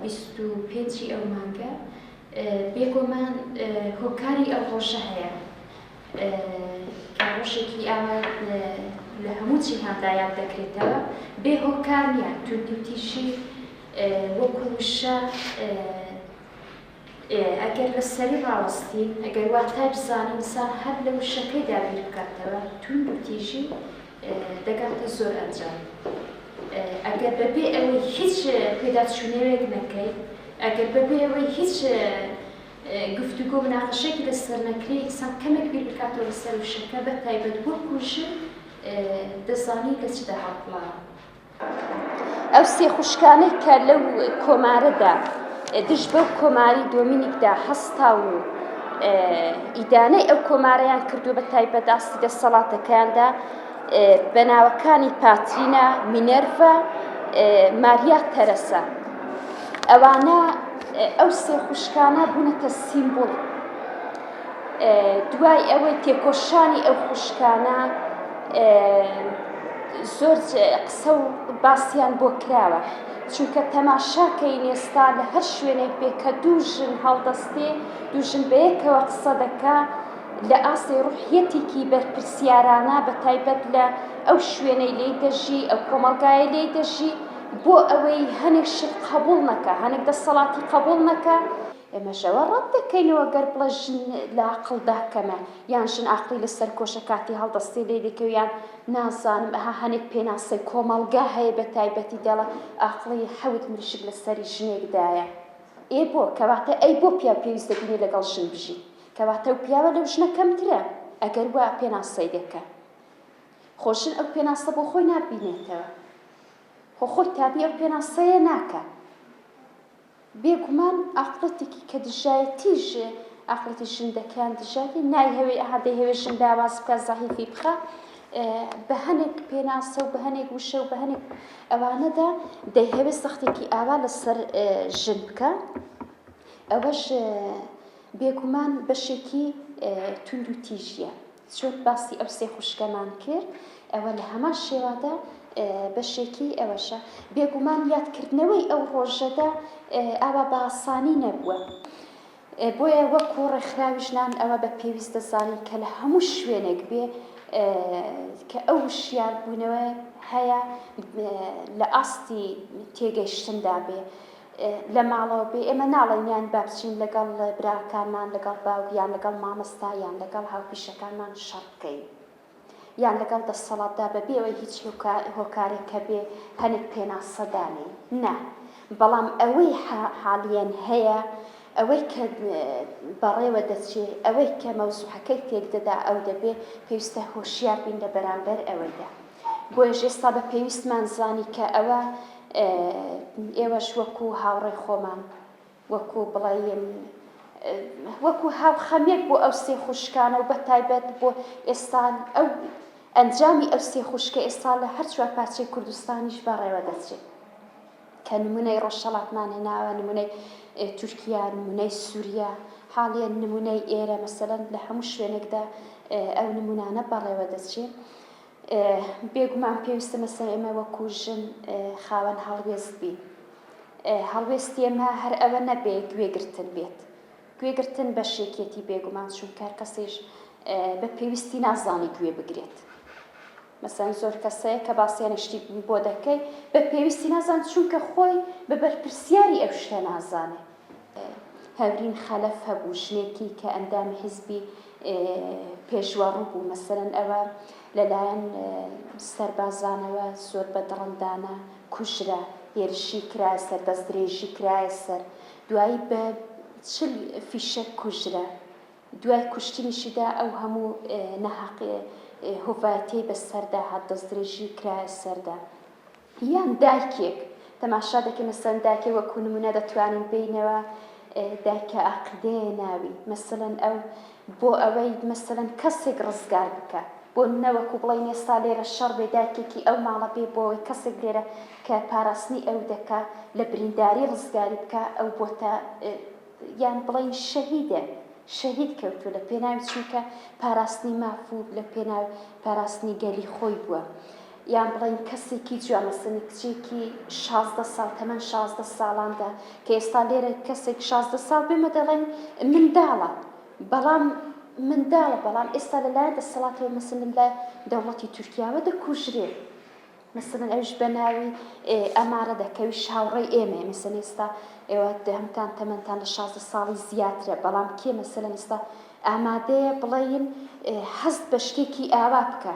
25 ی ئەو مانگە، بێگۆمان هۆکاری ئەو ڕۆژە هەیە کە ڕۆژێکی ئاوا لە هەموو جیهاندا یاد دەکرێتەوە، بێ هۆکار نییە، توندوتیژی وەکو وشە ئەگەر لەسەری ڕاوەستین، ئەگەر واتای بزانین، ئینسان هەر لە وشەکەیدا بیر بکاتەوە، توندوتیژی دەگاتە زۆر ئەنجام. ئەگەر بەبێ ئەوەی هیچ پێداچوونەوەیەک نەکەی، ئەگەر بەبێ ئەوەی هیچ گفتوگۆ مناقەشەیەکی لەسەر نەکرێ، ئینسان کەمێک بیر بکاتەوە لەسەر وشەکە، بە تایبەت وەکو ژن دەزانی لە چدا هەڵقوڵاوە. ئەو سێ خوشکانەی کە لەو کۆمارەدا دژ بەو کۆماری دۆمینیکدا هەستاون و ئیدانەی ئەو کۆمارەیان کردووە بە تایبەت ئاستی دەسەڵاتەکەیاندا بە ناوەکانی پاترینا، مینێرڤا، ماریا تەرەسا. ئەوانە ئەو سێ خوشکانە بوونەتە سیمبول. دوای ئەوەی تێکۆشانی ئەو خوشکانە زۆر قسە و باسیان بۆ کراوە چونکە تەماشاکەین ئێستا لە هەر شوێنێک بێ کە دوو ژن هەڵدەستێ دوو ژن بەیەکەوە قسە دەکا لە ئاستی ڕوحیەتێکی بەرپرسیارانە بە تایبەت لە ئەو شوێنەی لێی دەژی ئەو کۆمەڵگایەی لێی دەژی بۆ ئەوەی هەنێک شت قبوڵ نەکا هەنێک دەسەڵاتی قبوڵ نەکا ئێمەش ئەوە ڕەت دەکەینەوە گەر بڵێ ژن لە عەقڵدا کەمە یان ژن عەقڵی لەسەر کۆشە کاتی هەڵدەستێ لێی دەکەوێ یان نازانم ئەها هەنێک پێناسەی کۆمەڵگا هەیە بە تایبەتی دەڵێ عەقڵی حەوت مریشک لەسەری ژنێکدایە ئێ بۆ؟ کەواتە ئەی بۆ پیاو پێویست دەبینێ لەگەڵ ژن بژی؟ کەواتە ئەو پیاوە لەو ژنە کەمترە ئەگەر وا پێناسەی دەکا. خۆ ژن ئەو پێناسە بۆ خۆی نابینێتەوە. خۆ خۆی تابی ئەو پێناسەیە ناکا. بێگومان ئاقڵەتێکی کە دژایەتی ژ ئاقڵەتی ژن دەکەن دژایەتی نایهەوێ ئەها دەیهەوێ ژن لاواز بکا زەعیفی بخا بە هەنێک پێناسە و بە هەنێک وشە و بە هەنێک ئەوانەدا دەیهەوێ سەختێکی ئاوا لەسەر ژن بکا ئەوەش بێگومان بەشێکی توندوتیژیە. چۆن باسی ئەو سێ خوشکەمان کرد، ئەوە لە هەمان شێوادا بەشێکی ئەوەشە. بێگومان یادکردنەوەی ئەو ڕۆژەدا ئاوا بە ئاسانی نەبووە. بۆیە وەکو ڕێکخراوی ژنان ئەوە بە پێویست دەزانین کە لە هەموو شوێنێک بێ کە ئەو وشیاربوونەوە هەیە لە ئاستی تێگەیشتندا بێ، لە ماڵەوە بێ ئێمە ناڵێین یان با بچین لەگەڵ براکانمان لەگەڵ باوک یان لەگەڵ مامۆستا یان لەگەڵ هاوپیشەکانمان شەڕ بکەین یان لەگەڵ دەسەڵاتدا بەبێ ئەوەی هیچ هۆکارێک هەبێ هەنێک پێناسە دانێین نا بەڵام ئەوەی حالیەن هەیە ئەوەی کە بەڕێوە دەچێ ئەوەی کە مەوزوعەکەی تێکدەدا ئەو دەبێ پێویستە هۆشیار بین لە بەرامبەر ئەوەیدا بۆیەش ئێستا بە پێویستمان زانی کە ئەوە ئێوەش وەکو هاوڕێی خۆمان، وەکو بڵێین وەکو هاوخەمیەک بۆ ئەو سێ خوشکانە و بەتایبەت بۆ ئێستا ئەو ئەنجامی ئەو سێ خوشکە ئێستا لە هەر چوار پارچەی کوردستانیش بەڕێوە دەچێت کە نمونەی ڕۆژهەڵاتمان هێناوە، نمونەی تورکیا، نمونەی سوریا، حاڵیەن نمونەی ئێرە مەسەلەن لە هەموو شوێنێکدا ئەو نمونانە بەڕێوە دەچێت. بێگومان پێویستە مەسەلەن ئێمە وەکو ژن خاوەن هەڵوێست بین. هەڵوێستی ئێمە هەر ئەوە نەبێ گوێگرتن بێت. گوێگرتن بەشێکیەتی بێگومان چونکە هەر کەسیش بە پێویستی نازانی گوێ بگرێت. مەسەلەن زۆر کەس هەیە کە باسیان شتی بۆ دەکەی بە پێویستی نازان چونکە خۆی بە بەرپرسیاری ئەو شتە نازانێ. هەورین خەلەف هەبوو ژنێکی کە ئەندامی حیزبی پێشوەڕوو بوو مەسەلەن ئەوە لەلایەن سەربازانەوە زۆر بە دڕندانە کوژرا هێرشی کرایە سەر دەستدرێژی کرایە سەر دوایی بە چل فیشەک کوژرا دوای کوشتنیشیدا ئەو هەموو ناهەقی هۆڤایەتیەی بەسەردا هات دەستدرێژی کرایە سەردا. یان دایکێک تەماشا دەکەی مەسەلەن دایکێک وەکو نمونە دەتوانین بینەوە دایکە ئاقیدەیە ناوی مەسەلەن ئەو بۆ ئەوەی مەسەلەن کەسێک ڕزگار بکە بۆ نمونە وەکو بڵێین ئێستا لێرە شەڕ بێ دایکێکی ئەو ماڵە بێ بۆ ئەوەی کەسێک لێرە کە پاراستنی ئەو دەکا لە برینداری ڕزگاری بکا ئەو بۆتە یان بڵێین شەهیدە شەهید کەوتووە لە پێناوی چونکە پاراستنی ماف و لە پێناو پاراستنی گەلی خۆی بووە. یان بڵێین کەسێکی جوان مەسەلەن کچێکی 16 ساڵ تەمەن 16 ساڵاندا کە ئێستا لێرە کەسێک 16 ساڵ بێمە دەڵێن منداڵە بەڵام منداڵە بەڵام ئێستا لەلایەن دەسەڵاتەوە مەسەلەن لە دەوڵەتی تورکیاوە دەکوژرێ. مەسەلەن ئەویش بە ناوی ئەمارە دەکەویش هاوڕێی ئێمەیە مەسەلەن ئێستا ئێوە هەمووتان تەمەنتان لە 16 ساڵی زیاترە بەڵام کێ مەسەلەن ئێستا ئامادەیە بڵێین هەست بە شتێکی ئاوا بکە.